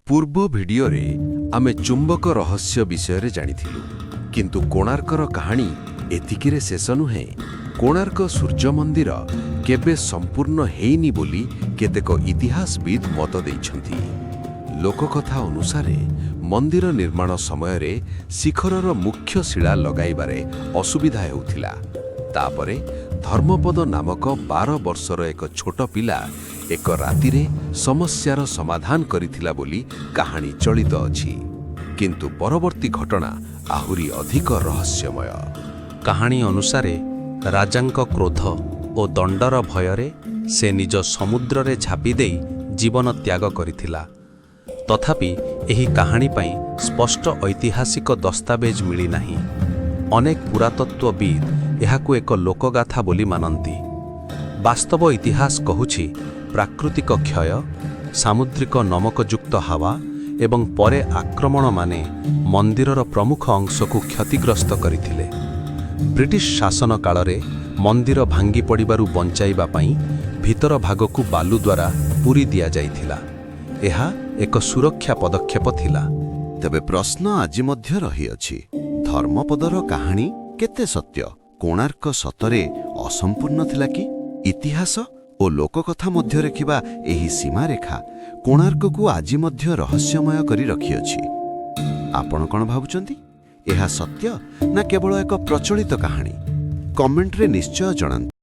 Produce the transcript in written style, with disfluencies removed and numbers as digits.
ପୂର୍ବ ଭିଡିଓରେ ଆମେ ଚୁମ୍ବକ ରହସ୍ୟ ବିଷୟରେ ଜାଣିଥିଲୁ, କିନ୍ତୁ କୋଣାର୍କର କାହାଣୀ ଏତିକିରେ ଶେଷ ନୁହେଁ। କୋଣାର୍କ ସୂର୍ଯ୍ୟ ମନ୍ଦିର କେବେ ସମ୍ପୂର୍ଣ୍ଣ ହେଇନି ବୋଲି କେତେକ ଇତିହାସବିଦ୍ ମତ ଦେଇଛନ୍ତି। ଲୋକକଥା ଅନୁସାରେ, ମନ୍ଦିର ନିର୍ମାଣ ସମୟରେ ଶିଖରର ମୁଖ୍ୟ ଶିଳା ଲଗାଇବାରେ ଅସୁବିଧା ହେଉଥିଲା। ତାପରେ ଧର୍ମପଦ ନାମକ 12 ବର୍ଷର ଏକ ଛୋଟ ପିଲା ଏକ ରାତିରେ ସମସ୍ୟାର ସମାଧାନ କରିଥିଲା ବୋଲି କାହାଣୀ ଚଳିତ ଅଛି। କିନ୍ତୁ ପରବର୍ତ୍ତୀ ଘଟଣା ଆହୁରି ଅଧିକ ରହସ୍ୟମୟ। କାହାଣୀ ଅନୁସାରେ, ରାଜାଙ୍କ କ୍ରୋଧ ଓ ଦଣ୍ଡର ଭୟରେ ସେ ନିଜ ସମୁଦ୍ରରେ ଝାପି ଦେଇ ଜୀବନ ତ୍ୟାଗ କରିଥିଲା। ତଥାପି ଏହି କାହାଣୀ ପାଇଁ ସ୍ପଷ୍ଟ ଐତିହାସିକ ଦସ୍ତାବେଜ ମିଳିନାହିଁ। ଅନେକ ପୁରାତତ୍ତ୍ୱବିଦ୍ ଏହାକୁ ଏକ ଲୋକଗାଥା ବୋଲି ମାନନ୍ତି। ବାସ୍ତବ ଇତିହାସ କହୁଛି, ପ୍ରାକୃତିକ କ୍ଷୟ, ସାମୁଦ୍ରିକ ନମକଯୁକ୍ତ ହାୱା ଏବଂ ପରେ ଆକ୍ରମଣମାନେ ମନ୍ଦିରର ପ୍ରମୁଖ ଅଂଶକୁ କ୍ଷତିଗ୍ରସ୍ତ କରିଥିଲେ। ବ୍ରିଟିଶ ଶାସନ କାଳରେ ମନ୍ଦିର ଭାଙ୍ଗି ପଡ଼ିବାରୁ ବଞ୍ଚାଇବା ପାଇଁ ଭିତର ଭାଗକୁ ବାଲୁ ଦ୍ୱାରା ପୂରି ଦିଆଯାଇଥିଲା। ଏହା ଏକ ସୁରକ୍ଷା ପଦକ୍ଷେପ ଥିଲା। ତେବେ ପ୍ରଶ୍ନ ଆଜି ମଧ୍ୟ ରହିଅଛି, ଧର୍ମପଦର କାହାଣୀ କେତେ ସତ୍ୟ? କୋଣାର୍କ ସତରେ ଅସମ୍ପୂର୍ଣ୍ଣ ଥିଲା କି? ଇତିହାସ ଓ ଲୋକକଥା ମଧ୍ୟରେ ଥିବା ଏହି ସୀମାରେଖା କୋଣାର୍କକୁ ଆଜି ମଧ୍ୟ ରହସ୍ୟମୟ କରି ରଖିଅଛି। ଆପଣ କ'ଣ ଭାବୁଛନ୍ତି? ଏହା ସତ୍ୟ ନା କେବଳ ଏକ ପ୍ରଚଳିତ କାହାଣୀ? କମେଣ୍ଟରେ ନିଶ୍ଚୟ ଜଣାନ୍ତୁ।